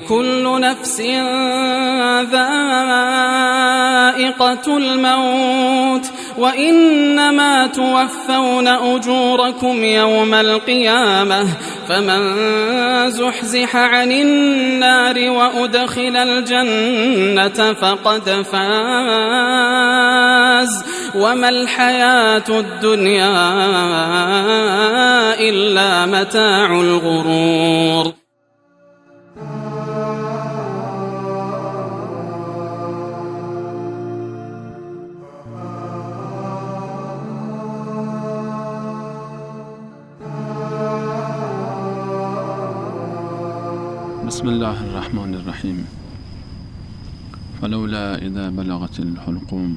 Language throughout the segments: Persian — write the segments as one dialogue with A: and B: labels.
A: كل نفس ذائقة الموت وإنما توفون أجوركم يوم القيامة فمن زحزح عن النار وأدخل الجنة فقد فاز وما الحياة الدنيا إلا متاع الغرور.
B: بسم الله الرحمن الرحیم. فلولا اذا بلغت الحلقوم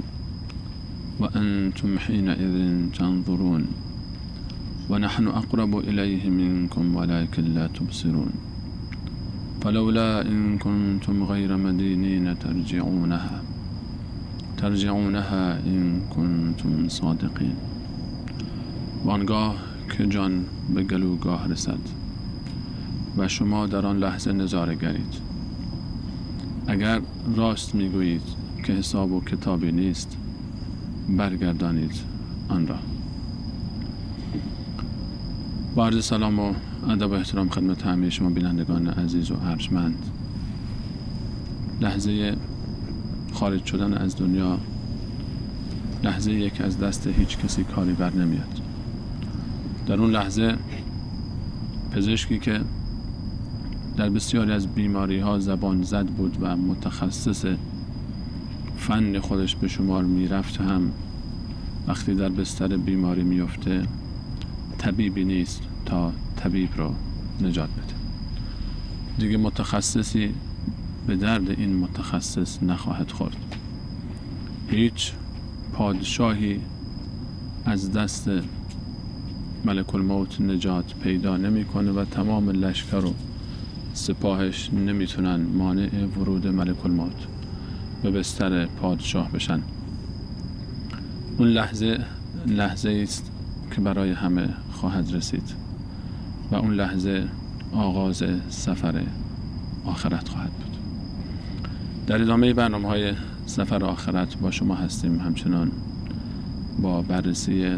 B: وأنتم حينئذ تنظرون ونحن أقرب إليه منكم ولكن لا تبصرون فلولا إن كنتم غير مدينين ترجعونها إن كنتم صادقین. وانگاه که جان به گلوگاه رسد و شما در آن لحظه نظاره گرید، اگر راست میگویید که حساب و کتابی نیست، برگردانید آن را. با عرض سلام و ادب و احترام خدمت همه شما بینندگان عزیز و ارجمند. لحظه خارج شدن از دنیا لحظه یک از دست هیچ کسی کاری بر نمیاد. در اون لحظه پزشکی که در بسیاری از بیماری ها زبان زد بود و متخصص فن خودش به شمار میرفت هم وقتی در بستر بیماری میفته طبیبی نیست تا طبیب رو نجات بده. دیگه متخصصی به درد این متخصص نخواهد خورد. هیچ پادشاهی از دست ملک الموت نجات پیدا نمیکنه و تمام لشکر و سپاهش نمیتونن مانع ورود ملک الموت به بستر پادشاه بشن. اون لحظه لحظه است که برای همه خواهد رسید و اون لحظه آغاز سفر آخرت خواهد بود. در ادامه برنامه‌های سفر آخرت با شما هستیم، همچنان با بررسی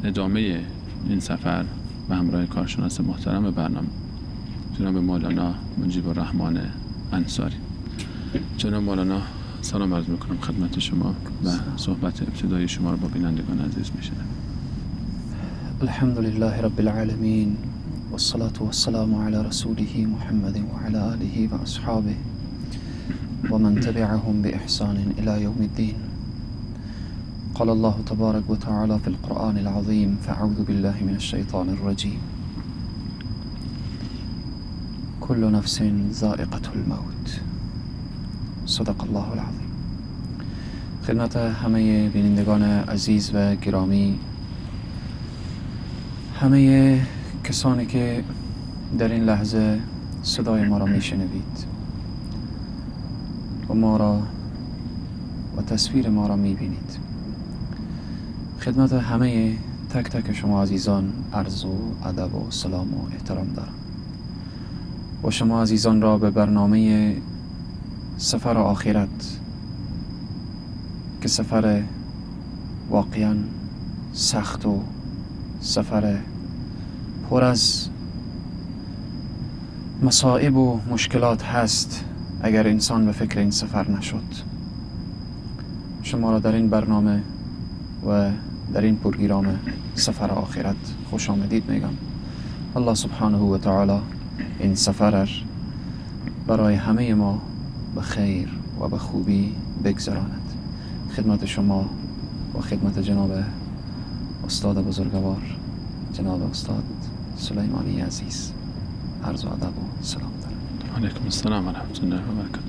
B: ادامه این سفر و همراه کارشناس محترم برنامه جناب مولانا مجیب الرحمن انصاری. جناب مولانا سلام عرض میکنم خدمت شما و صحبت ابتدایی شما رو با بینندگان عزیز میشنویم.
C: الحمد لله رب العالمین والصلاة والسلام على رسوله محمد وعلى آله وأصحابه ومن تبعهم بإحسان إلى يوم الدين. قال الله تبارك وتعالى في القرآن العظيم: فأعوذ بالله من الشيطان الرجيم، كل نفس ذائقة الموت. صدق الله العظیم. خدمت همه بینندگان عزیز و گرامی، همه کسانی که در این لحظه صدای ما را میشنوید و ما را و تصویر ما را میبینید، خدمت همه تک تک شما عزیزان عرض و ادب و سلام و احترام دارم و شما عزیزان را به برنامه سفر آخرت که سفر واقعا سخت و سفر پر از مصائب و مشکلات هست، اگر انسان به فکر این سفر نشد، شما را در این برنامه و در این پروگرام سفر آخرت خوش آمدید میگم. الله سبحانه و تعالی این سفر برای همه ما به خیر و به خوبی بگذراند. خدمت شما و خدمت جناب استاد بزرگوار، جناب استاد سلیمانی عزیز، عرض و ادب و سلام دارم.
B: علیکم السلام و رحمت الله و برکاته.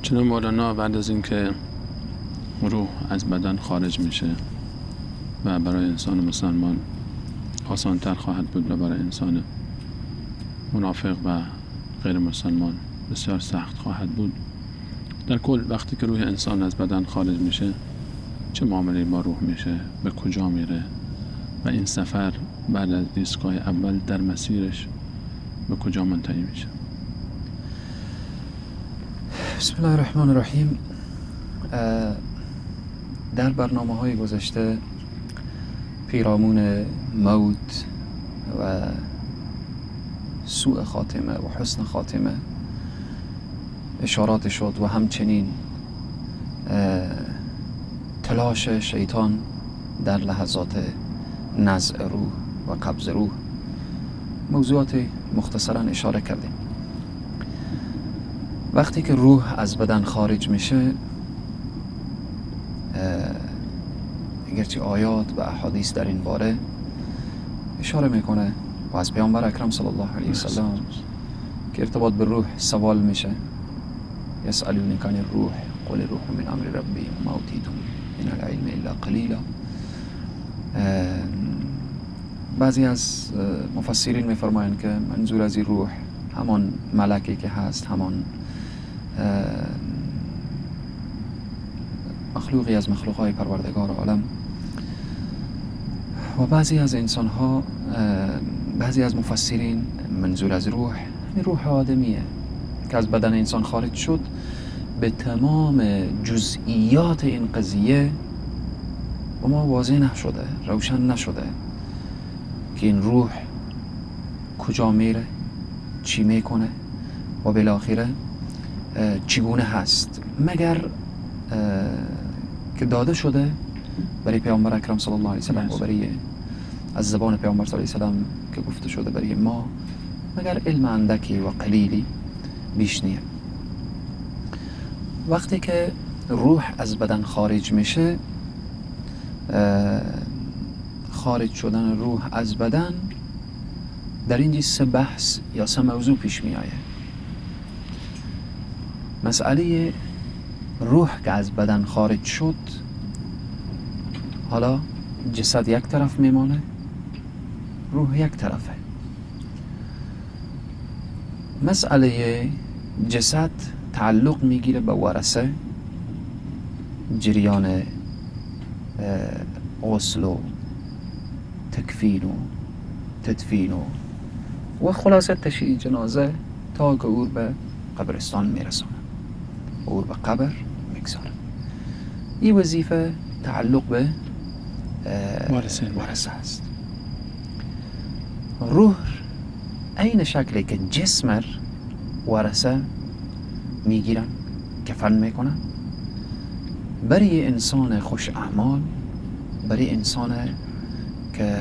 B: جناب مولانا بعد از اینکه روح از بدن خارج میشه و برای انسان مسلمان آسانتر خواهد بود و برای انسان منافق و غیر مسلمان بسیار سخت خواهد بود، در کل وقتی که روح انسان از بدن خارج میشه چه معامله با روح میشه، به کجا میره و این سفر بعد از ایستگاه اول در مسیرش به کجا منتهی میشه؟
C: بسم الله الرحمن الرحیم. در برنامه های گذشته پیرامون موت و سوء خاتمه و حسن خاتمه اشارات شد و همچنین تلاش شیطان در لحظات نزع روح و قبض روح موضوعات مختصرا اشاره کردیم. وقتی که روح از بدن خارج میشه، اگرچه آیات و احادیث در این باره اشاره میکنه و از پیامبر اکرم صلی الله علیه وسلم که ارتباط به روح سوال میشه، یسألونک عن الروح قل الروح من امر ربی ما اوتیتم من العلم الا قلیلا. بعضی از مفسرین میفرمایند که منظور از این روح همان ملکی که هست، همان مخلوقی از مخلوقهای پروردگار عالم. و بعضی از انسانها، بعضی از مفسرین منظور از روح روح آدمیه که از بدن انسان خارج شد، به تمام جزئیات این قضیه و ما واضح نشده، روشن نشده که این روح کجا میره، چی میکنه و بالاخره چگونه هست، مگر که داده شده برای پیامبر اکرم صلی الله علیه وسلم و برای از زبان پیامبر صلی الله علیه وسلم که گفته شده برای ما، مگر علم اندکی و قلیلی بیش نیه. وقتی که روح از بدن خارج میشه، خارج شدن روح از بدن در اینجا سه بحث یا سه موضوع پیش می آید. مسئله روح که از بدن خارج شد، حالا جسد یک طرف میمانه، روح یک طرفه. مسئله جسد تعلق میگیره به ورثه، جریان غسل و تکفین و تدفین و خلاصه تشییع جنازه تا که او به قبرستان میرسانه، او به قبر میگذاره. این وظیفه تعلق به ورثه است. روح عین شکلی که جسم ورثه میگیرن، کفن میکنن، برای انسان خوش اعمال، برای انسان که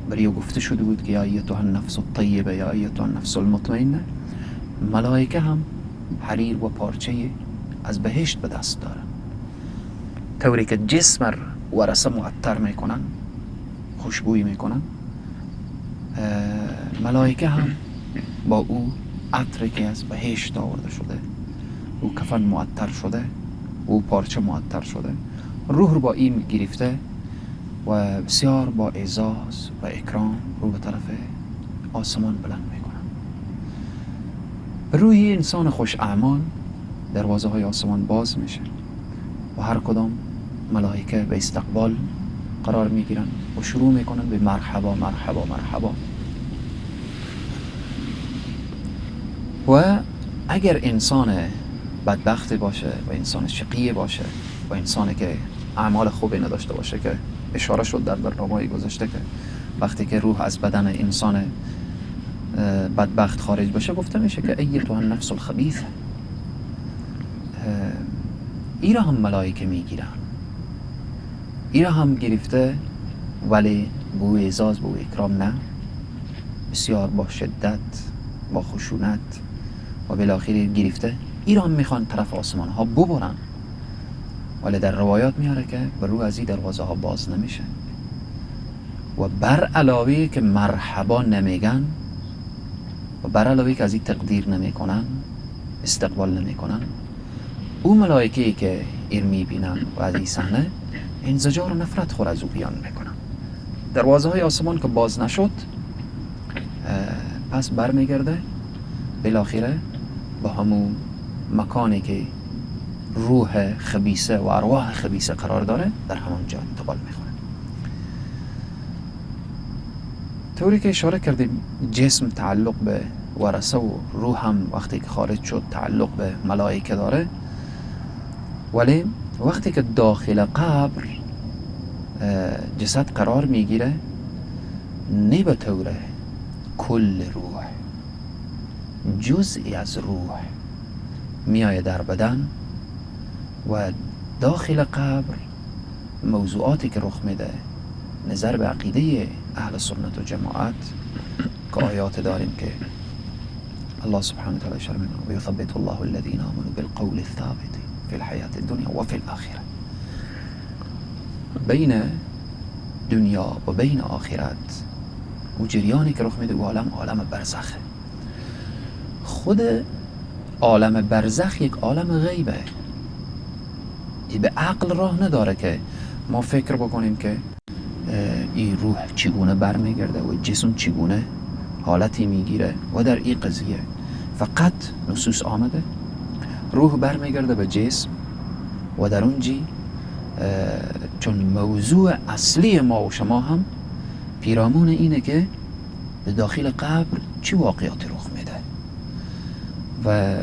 C: برای گفته شده بود که یا ایتها النفس الطیبه یا ایتها النفس المطمئنه، ملائکه هم حریر و پارچه از بهشت به دست دارن. طوری که جسم ورثه معطر میکنن، خوشبویی میکنن، ملائکه هم با او عطری که از بهشت آورده شده، او کفن معطر شده، او پارچه معطر شده، روح رو با این گرفته و بسیار با اعزاز و اکرام رو به طرف آسمان بلند میکنن. به روی انسان خوش اعمال دروازه های آسمان باز میشه و هر کدام ملائکه به استقبال قرار میگیرن و شروع میکنن به مرحبا مرحبا مرحبا. و اگر انسان بدبخت باشه و انسان شقیه باشه و انسانی که اعمال خوبی نداشته باشه، که اشاره شد در برنامه‌های گذشته که وقتی که روح از بدن انسان بدبخت خارج بشه، گفته میشه که ایتها النفس الخبیث، ایرا هم ملائکه میگیرن، ایرا هم گرفته، ولی بو اعزاز بو اکرام نه، بسیار با شدت با خشونت و بالاخره گرفته. ایرا هم میخوان طرف آسمان ها ببرن، ولی در روایات میاره که بر رو از این دروازه ها باز نمیشه و بر علاوه که مرحبا نمیگن و بر علاوه که از این تقدیر نمیکنن، استقبال نمیکنن، او ملائکه‌ای که ایر میبینن و از این صحنه انزجار و نفرت خور از او بیان میکنن. دروازه های آسمان که باز نشد، پس برمیگرده بالاخره با همون مکانی که روح خبیثه و ارواح خبیثه قرار داره، در همان جا انتقال میخوره. طوری که اشاره کردیم جسم تعلق به ورثه و روح هم وقتی که خارج شد تعلق به ملائکه داره. ولی وقتی که داخل قبر جسد قرار میگیره، نه به طور کل روح، جزئی از روح میایه در بدن و داخل قبر موضوعاتی که رخ میده نظر به عقیده اهل سنت و جماعت که آیات داریم که الله سبحانه وتعالى اشاره میکنه و یثبت الله الذين آمنوا بالقول الثابت في الحياة الدنيا وفي الآخرة. بین دنیا و بین آخرت و جریانی که رخ میده و عالم، عالم برزخه. خود عالم برزخ یک عالم غیبه، به عقل راه نداره که ما فکر بکنیم که این روح چگونه برمیگرده و جسم چگونه حالتی میگیره. و در این قضیه فقط نصوص آمده روح برمیگرده به جسم و در اونجی چون موضوع اصلی ما و شما هم پیرامون اینه که به داخل قبر چی واقعاتی رخ میده و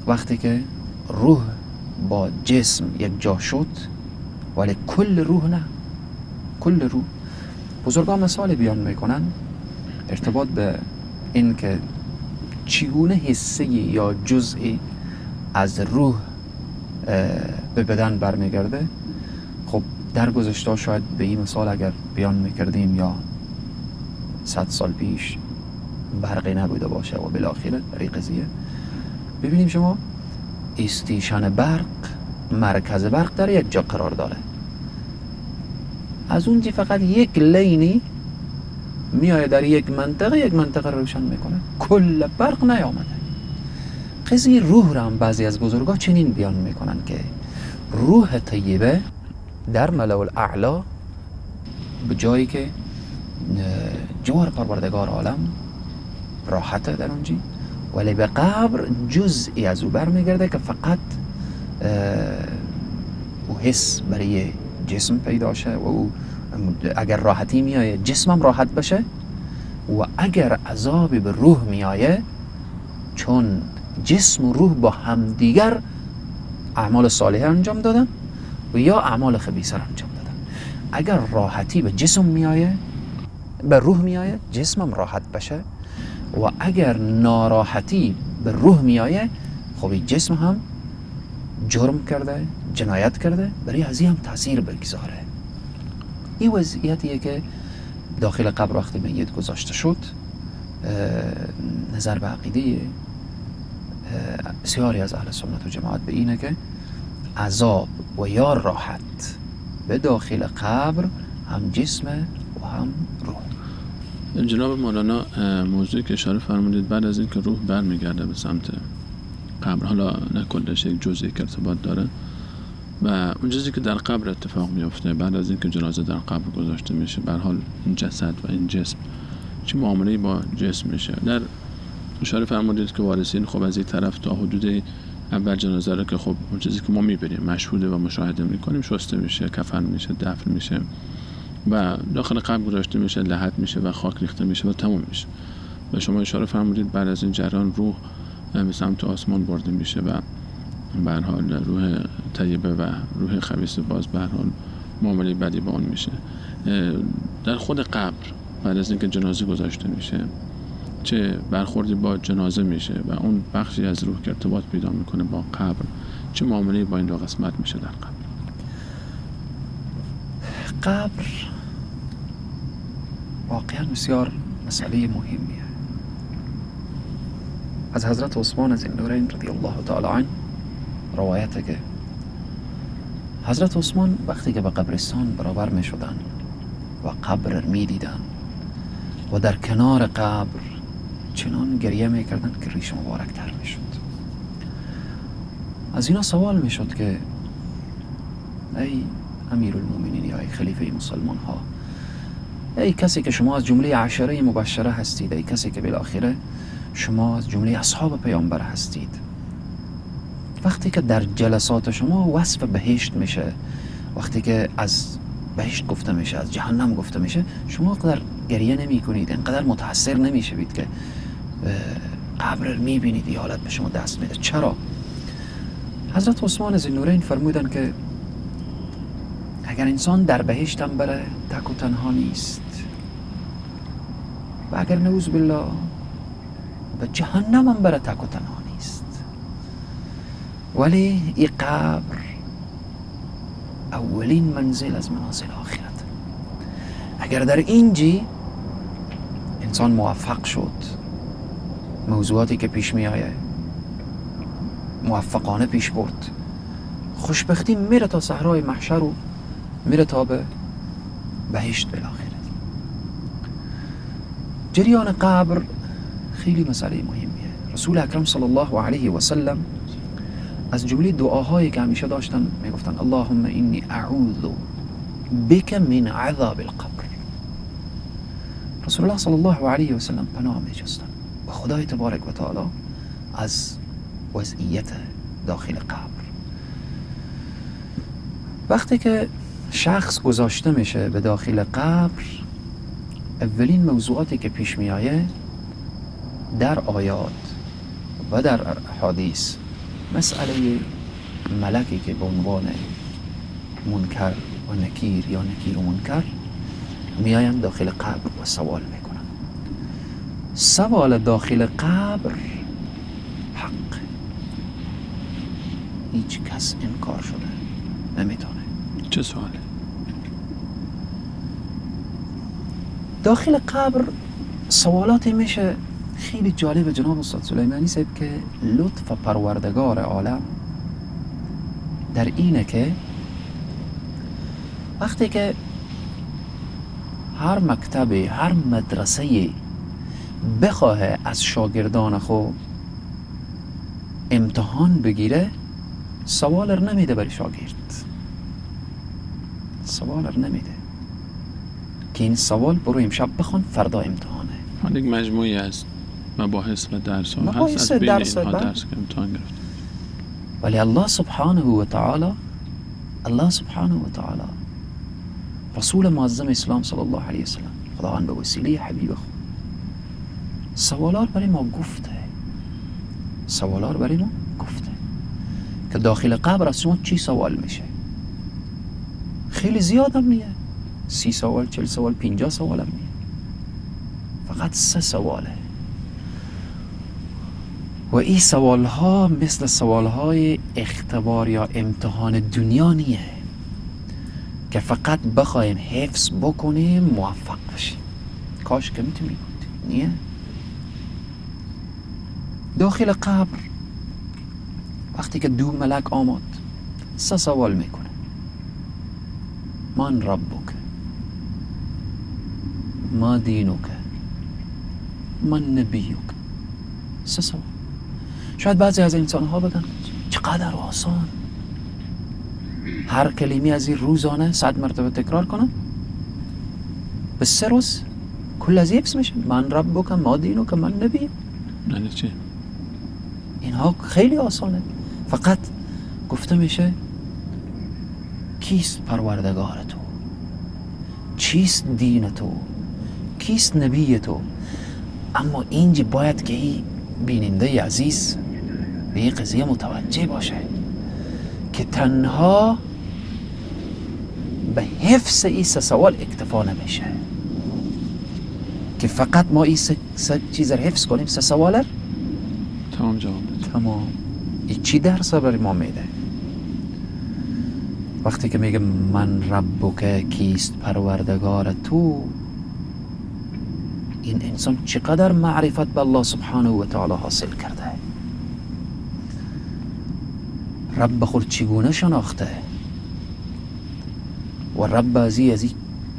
C: وقتی که روح با جسم یک جا شد، ولی کل روح نه، کل روح. بزرگان مثال بیان میکنن ارتباط به این که چگونه حصه یا جزئی از روح به بدن برمیگرده. خب در گذشته شاید به این مثال اگر بیان میکردیم یا 100 سال پیش برقی نبوده باشه و بالاخره در این قضیه ببینیم شما استیشن برق، مرکز برق در یک جا قرار داره، از اونجی فقط یک لینی میایه در یک منطقه، یک منطقه رو روشن میکنه، کل برق نیامده. قضیه روح را هم بعضی از بزرگا چنین بیان میکنن که روح طیبه در ملأ الاعلی، به جایی که جوار پروردگار عالم راحته در اونجی، ولی به قبر جزئی از او برمیگرده که فقط او حس برای جسم پیدا شه و او اگر راحتی میایه جسمم راحت بشه، و اگر عذابی به روح میایه چون جسم و روح با همدیگر اعمال صالحه انجام دادن و یا اعمال خبیثه انجام دادن، اگر راحتی به جسم میایه به روح میایه جسمم راحت بشه، و اگر ناراحتی به روح میایه خب جسم هم جرم کرده، جنایت کرده، برای از این هم تاثیر بگذاره. این وضعیتیه که داخل قبر وقتی میت گذاشته شد، نظر به عقیده بسیاری از اهل سنت و جماعت به اینه که عذاب و یا راحت به داخل قبر هم جسم و هم روح.
B: جناب مولانا موضوعی که اشاره فرمودید بعد از اینکه روح برمیگرده به سمت قبر، حالا نه کلش، یک جزئی که ارتباط داره و اون چیزی که در قبر اتفاق میفته بعد از اینکه جنازه در قبر گذاشته میشه، به هر حال این جسد و این جسم چه معامله‌ای با جسم میشه. در اشاره فرمودید که وارثین خب از یک طرف تا حدود اول جنازه رو که خب اون چیزی که ما میبینیم مشهوده و مشاهده میکنیم شسته میشه، کفن میشه، دفن میشه و داخل قبر گذاشته میشه، لحد میشه و خاک ریخته میشه و تموم میشه. و شما اشاره فرمودید بعد از این جریان روح به سمت آسمان برده میشه و به هر حال روح طیبه و روح خبیث باز به هر حال معامله بدی با اون میشه. در خود قبر بعد از اینکه جنازه گذاشته میشه چه برخوردی با جنازه میشه و اون بخشی از روح که ارتباط پیدا میکنه با قبر، چه معامله با این دو قسمت میشه در قبر؟
C: قبر واقعا بسیار مسئله مهمیه. از حضرت عثمان از ذوالنورین رضی الله تعالی عنه روایته که حضرت عثمان وقتی که به قبرستان برابر می شدن و قبر می دیدن و در کنار قبر چنان گریه می کردن که ریش مبارک تر می شد. از اینا سوال می شد که ای امیرالمومنین یا ای خلیفه مسلمان ها، ای کسی که شما از جمله عشره مبشره هستید، ای کسی که بالاخره شما از جمله اصحاب پیامبر هستید، وقتی که در جلسات شما وصف بهشت میشه، وقتی که از بهشت گفته میشه، از جهنم گفته میشه، شما قدر گریه نمی کنید، اینقدر متاثر نمیشوید که قبر میبینید این حالت به شما دست میده. چرا؟ حضرت عثمان ذوالنورین فرمودن که اگر انسان در بهشت هم بره تک و تنها نیست، و اگر نعوذ بالله به جهنم هم بره تک و تنها نیست. ولی این قبر اولین منزل از منازل آخرت. اگر در اینجی انسان موفق شد، موضوعاتی که پیش می آیه موفقانه پیش برد، خوشبختی میره تا صحرای محشر و میره تا به بهشت بالاخره. جریان قبر خیلی مسئله مهمیه. رسول اکرم صلی الله علیه و سلم از جمله دعاهایی که همیشه داشتن میگفتن اللهم انی اعوذ بک من عذاب القبر. رسول الله صلی الله علیه و سلم پناه میجستن به خدای تبارک و تعالی از وضعیت داخل قبر. وقتی که شخص گذاشته میشه به داخل قبر، اولین موضوعاتی که پیش میآیه در آیات و در حدیث مسئله ملکی که به عنوان منکر و نکیر یا نکیر و منکر میآیند داخل قبر و سوال میکنن. سوال داخل قبر حق، هیچ کس انکار شده نمیتونه.
B: چه سواله؟
C: داخل قبر سوالاتی میشه خیلی جالب جناب استاد سلیمانی صاحب، که لطف پروردگار عالم در اینه که وقتی که هر مکتبی، هر مدرسه بخواه از شاگردان خود امتحان بگیره، سوال رو نمیده برای شاگرد، سوال رو نمیده که این سوال برو امشب بخوان فردا امتحانه.
B: یک مجموعی از مباحث و درس ها هست، از بین اینها درس امتحان گرفت.
C: ولی الله سبحانه و تعالی، الله سبحانه و تعالی، رسول معظم اسلام صلی الله علیه وسلم، خداوند به وسیله حبیب خود سوالات برای ما گفته، سوالات برای ما گفته که داخل قبر از شما چی سوال میشه. خیلی زیاد هم نیه، 30 سوال، 40 سوال، 50 سوال هم نیه، فقط 3 سواله. و این سوال ها مثل سوال های اختبار یا امتحان دنیا نیه که فقط بخوایم حفظ بکنیم موفق بشیم. کاش که میتونی بود، نیه. داخل قبر وقتی که 2 ملک آمد 3 سوال میکنه. من ربک، ما دینک، من نبیک. 3 سوال. شاید بعضی از انسان ها بگن چقدر آسان، هر کلمه از این روزانه 100 مرتبه تکرار کنم، به 3 روز کل از حفظ میشه. من ربک، ما دینک، من نبیک.
B: یعنی چی؟
C: اینها خیلی آسانه. فقط گفته میشه کیست پروردگار تو، چیست دین تو، کیست نبی تو. اما اینجا باید که این بیننده عزیز به این قضیه متوجه باشه که تنها به حفظ این 3 سوال اکتفا نمیشه، که فقط ما این 3 چیز رو حفظ کنیم، 3 سوال رو
B: تمام جواب بده.
C: تمام. این چی درس برای ما میده؟ وقتی که میگه من ربک، کیست پروردگار تو، این انسان چقدر معرفت به الله سبحانه و تعالی حاصل کرده، رب خود چگونه شناخته و رب ازی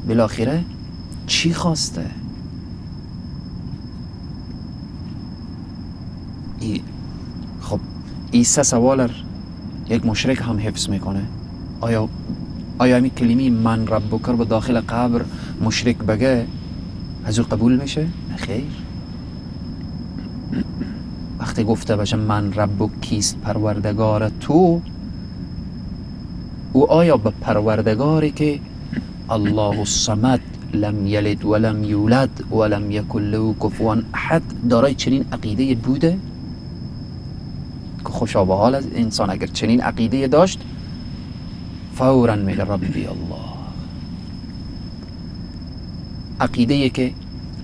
C: بالاخره چی خواسته. خب این 3 سوال یک مشرک هم حفظ میکنه. آیا این کلمه من ربک رو به داخل قبر مشرک بگه از او قبول میشه؟ نه خیر. وقتی گفته باشه من ربک، کیست پروردگار تو، او آیا به پروردگاری که الله الصمد لم یلد ولم یولد ولم یکن له کفوا احد دارای چنین عقیده بوده؟ که خوشا به حال انسان اگر چنین عقیده داشت، فوراً میگه ربی الله. عقیده که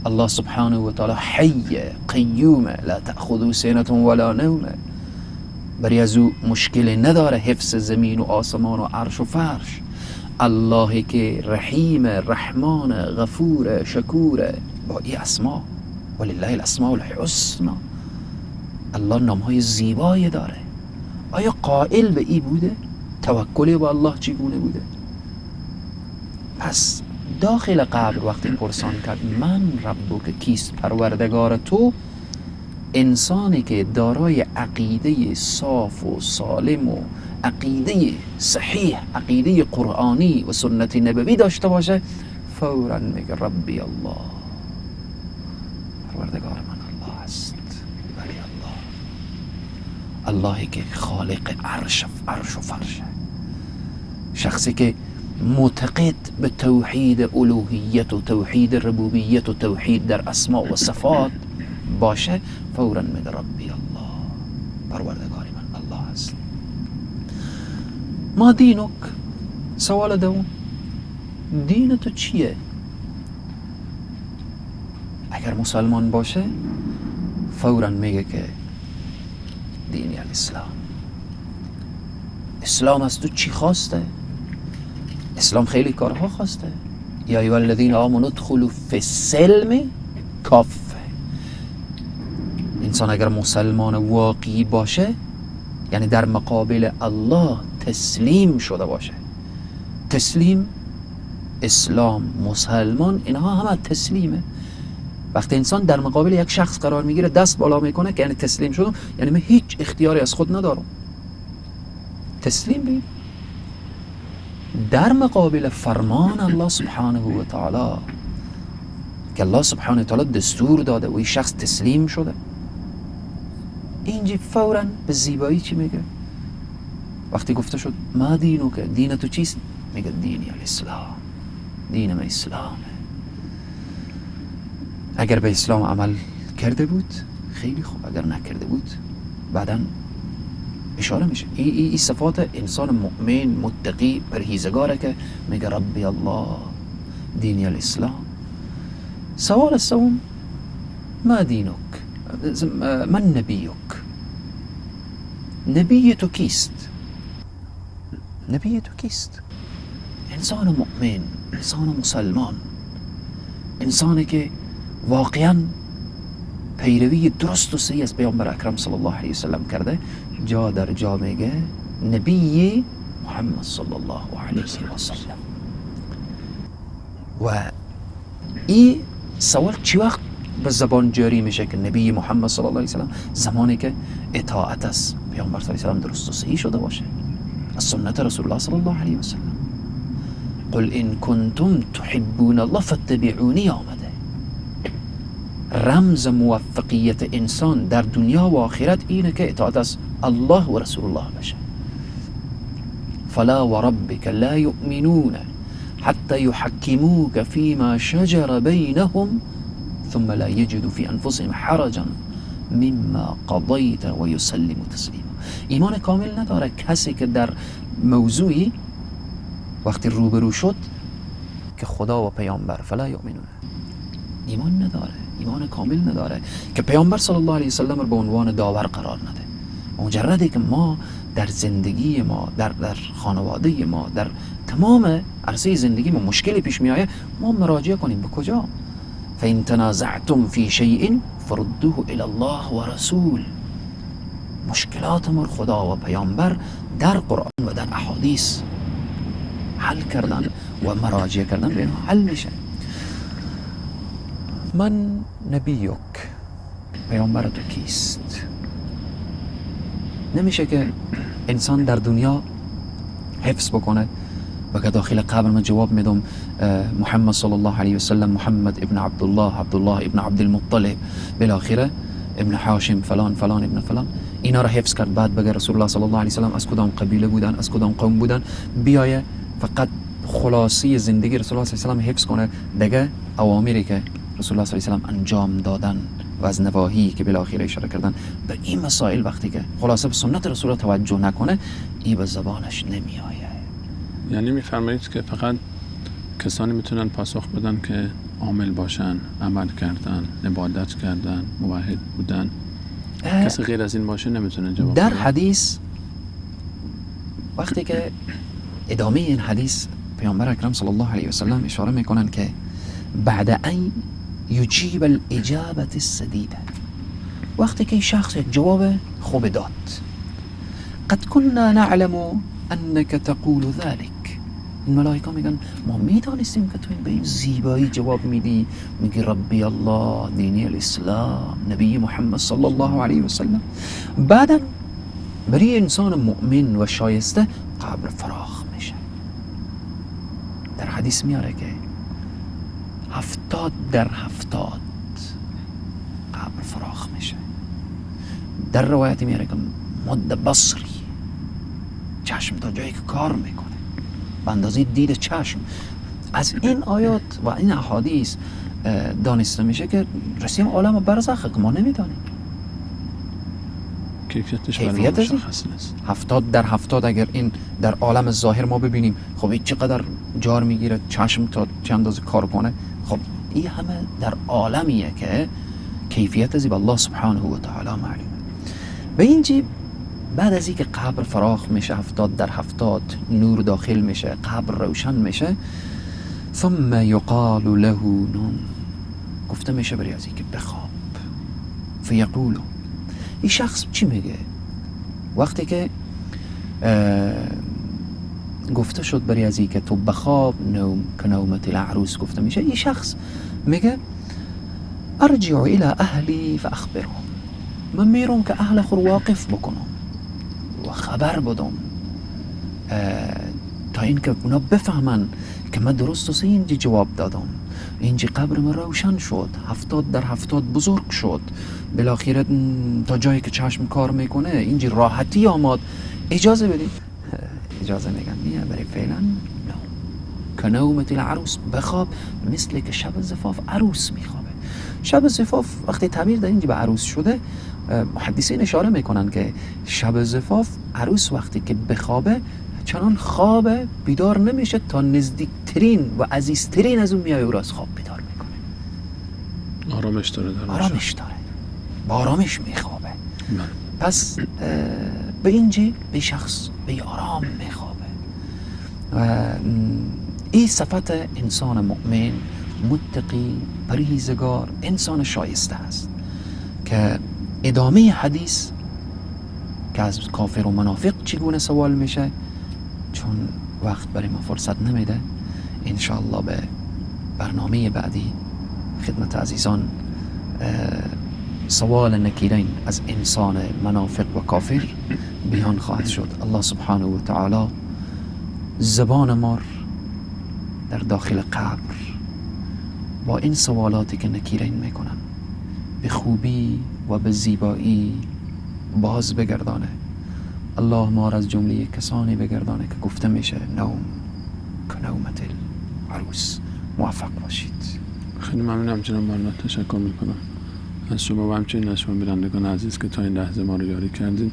C: الله سبحانه و تعالی حی قیوم، لا تأخذه سنة ولا نوم، برای از او مشکل نداره حفظ زمین و آسمان و عرش و فرش. الله که رحیم، رحمان، غفور، شکور، با این اسما، ولله الاسماء الحسنا، الله نامهای زیبایی داره. آیا قائل به ای بوده؟ توکل به الله چگونه بوده؟ پس داخل قبر وقتی پرسان کرد من ربک، کیست پروردگار تو، انسانی که دارای عقیده صاف و سالم و عقیده صحیح، عقیده قرآنی و سنت نبوی داشته باشه، فوراً میگه ربی الله، پروردگار من الله است. ولی الله، اللهی که خالق عرش و فرشه، شخصی که معتقد به توحید الوهیت و توحید ربوبیت و توحید در اسماء و صفات باشه، فوراً میگه ربی الله، پروردگار من الله است. ما دینک، سوال دوم، دین تو چیه؟ اگر مسلمان باشه فوراً میگه که دینی الاسلام. اسلام از تو چی خواسته؟ اسلام خیلی کارها خواسته. یا ایها الذین آمنوا ادخلوا فی السلم کافه. انسان اگر مسلمان واقعی باشه، یعنی در مقابل الله تسلیم شده باشه، تسلیم، اسلام، مسلمان، اینها همه تسلیمه. وقتی انسان در مقابل یک شخص قرار میگیره، دست بالا میکنه که یعنی تسلیم شدم، یعنی من هیچ اختیاری از خود ندارم، تسلیم بیم. در مقابل فرمان الله سبحانه و تعالی که الله سبحانه و تعالی دستور داده و این شخص تسلیم شده، اینجا فوراً به زیبایی چی میگه؟ وقتی گفته شد ما دینو که دین تو چیست؟ میگه دینی الاسلام، دین من اسلامه. اگر به اسلام عمل کرده بود خیلی خوب، اگر نکرده بود بعداً اشاره میشه. ای صفات انسان مؤمن متقی پرهیزگاره که میگه ربی الله دینی الاسلام. سوال سوم، ما دینک، من نبیک، نبی تو کیست؟ نبی تو کیست؟ انسان مؤمن، انسان مسلمان، انسانی که واقعا پیروی درست و صحیح از پیامبر اکرم صلی الله علیه وسلم کرده، جا در جا میگه نبی محمد صلی الله علیه وسلم. و این سوال چی وقت به زبان جاری میشه که نبی محمد صلی الله علیه وسلم؟ زمانی که اطاعت از پیامبر صلی الله علیه وسلم درست و صحیح شده باشه، از سنت رسول الله صلی الله علیه وسلم. قل ان کنتم تحبون الله فاتبعونی آمده. رمز موفقیت انسان در دنیا و آخرت اینه که اطاعت از الله و رسول الله بشه. فلا وربك لا يؤمنون حتى يحكموك فيما شجر بينهم ثم لا يجدوا في انفسهم حرجا مما قضيت ويسلموا تسليما. ایمان کامل نداره کسی که در موضوعی وقتی روبرو شد که خدا و پیامبر، فلا یؤمنون، ایمان نداره، ایمان کامل نداره که پیامبر صلی الله علیه وسلم رو به عنوان داور قرار نده. مجرده که ما در زندگی ما، در خانواده ما، در تمام عرصه زندگی ما مشکلی پیش می آید، ما مراجعه کنیم به کجا؟ فإن تنازعتم فی شیء فردوه الی الله و رسول. مشکلات ما خدا و پیامبر در قرآن و در احادیث حل کردن و مراجعه کردن به اینها حل میشه. من نبیک، پیامبر تو کیست؟ نمیشه که انسان در دنیا حفظ بکنه و که داخل قبر من جواب میدم محمد صلی الله علیه وسلم، محمد ابن عبدالله، عبدالله ابن عبدالمطلب، بالاخره ابن هاشم، فلان فلان ابن فلان، اینا را حفظ کرد. بعد بگه رسول الله صلی الله علیه وسلم از کدام قبیله بودن، از کدام قوم بودن، بیایه فقط خلاصی زندگی رسول الله صلی الله علیه وسلم حفظ کنه، دیگه اوامری که رسول الله صلی الله علیه وسلم انجام دادن و از نواهی که بالاخره اشاره کردن به این مسائل، وقتی که خلاصه به سنت رسول توجه نکنه، ای به زبانش نمی آید.
B: یعنی میفرمایید که فقط کسانی میتونن پاسخ بدن که عامل باشن، عمل کردن، عبادت کردن، موحد بودن. کسی غیر از این باشه نمیتونه جواب
C: در حدیث وقتی که ادامه این حدیث پیامبر اکرم صلی الله علیه و سلم اشاره میکنن که بعد ان یجیب الاجابه السدیده، وقتی که شخص یک جواب خوب داد، قد كنا نعلم انك تقول ذلك، این ملائکه میگن ما میدانستیم که تو این به این زیبایی جواب میدی، میگی ربی الله، دینی الاسلام، نبی محمد صلی الله علیه و سلم. بعدا برای انسان مؤمن و شایسته قبر فراخ میشه. در حدیث میاره که 70 در 70 قبر فراخ میشه. در روایت میاره که مد بصری، چشم تا جایی که کار میکنه به اندازه دید چشم. از این آیات و این احادیث دانسته میشه که رسیم عالم برزخه که ما نمیدانیم
B: کیفیتش مشخص نیست.
C: 70 در 70 اگر این در عالم ظاهر ما ببینیم، خب این چقدر جار میگیره، چشم تا چند اندازه کار کنه، خب این همه در عالمیه که کیفیت از الله سبحانه و تعالی معلومه. به اینجی بعد از اینکه قبر فراخ میشه، 70 در 70 نور داخل میشه، قبر روشن میشه، ثم یقال له نم، گفته میشه برای از اینکه بخواب. فیقول، این شخص چی میگه؟ وقتی که گفته شد برای از اینکه تو بخواب، نوم کنومت العروس گفته میشه، این شخص میگه ارجع الى اهلی فاخبرهم، من میرم که اهل خود واقف بکنم و خبر بدم تا اینکه اونا بفهمن که من درست و اینجا جواب دادم، اینجا قبر من روشن شد، 70 در 70 بزرگ شد، بالاخره تا جایی که چشم کار میکنه اینجا راحتی آمد. اجازه بدید؟ اجازه میگن نه، برای فعلا نه. کنومت العروس، بخواب مثل که شب زفاف عروس میخوابه. شب زفاف وقتی تعبیر در اینجا به عروس شده، محدثین اشاره میکنن که شب زفاف عروس وقتی که بخوابه چنان خواب بیدار نمیشه تا نزدیکترین و عزیزترین از اون میای او را از خواب بیدار میکنه.
B: آرامش داره، در
C: آرامش داره، با آرامش میخوابه. پس به اینجی به شخص به آرام میخوابه و این صفت انسان مؤمن، متقی، پرهیزگار، انسان شایسته است که ادامه حدیث که از کافر و منافق چگونه سوال میشه، چون وقت برای ما فرصت نمیده، انشاءالله به برنامه بعدی خدمت عزیزان سوال نکیرین از انسان منافق و کافر بیان خواهد شد. الله سبحانه و تعالی زبان ما در داخل قبر با این سوالاتی که نکیرین میکنن به خوبی و به زیبایی باز بگردانه. الله ما را از جمله کسانی بگردانه که گفته میشه نوم کنومت العروس. موفق باشید.
B: خیلی ممنونم جناب مولانا، تشکر میکنم از شما و همچنین از شما بینندگان عزیز که تا این لحظه ما رو یاری کردید.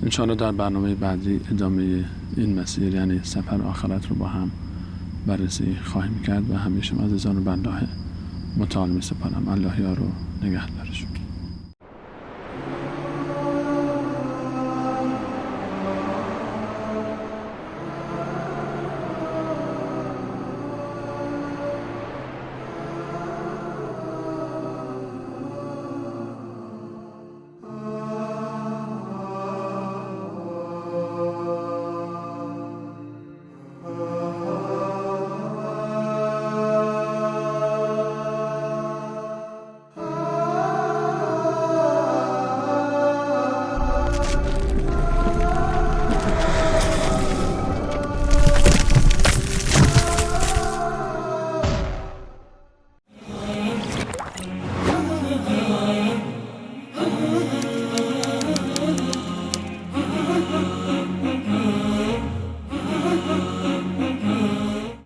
B: انشاءالله در برنامه بعدی ادامه این مسیر، یعنی سفر آخرت رو با هم بررسی خواهیم کرد و همه شما عزیزان رو به الله متعال میسپارم. الله یار و نگهدارشون.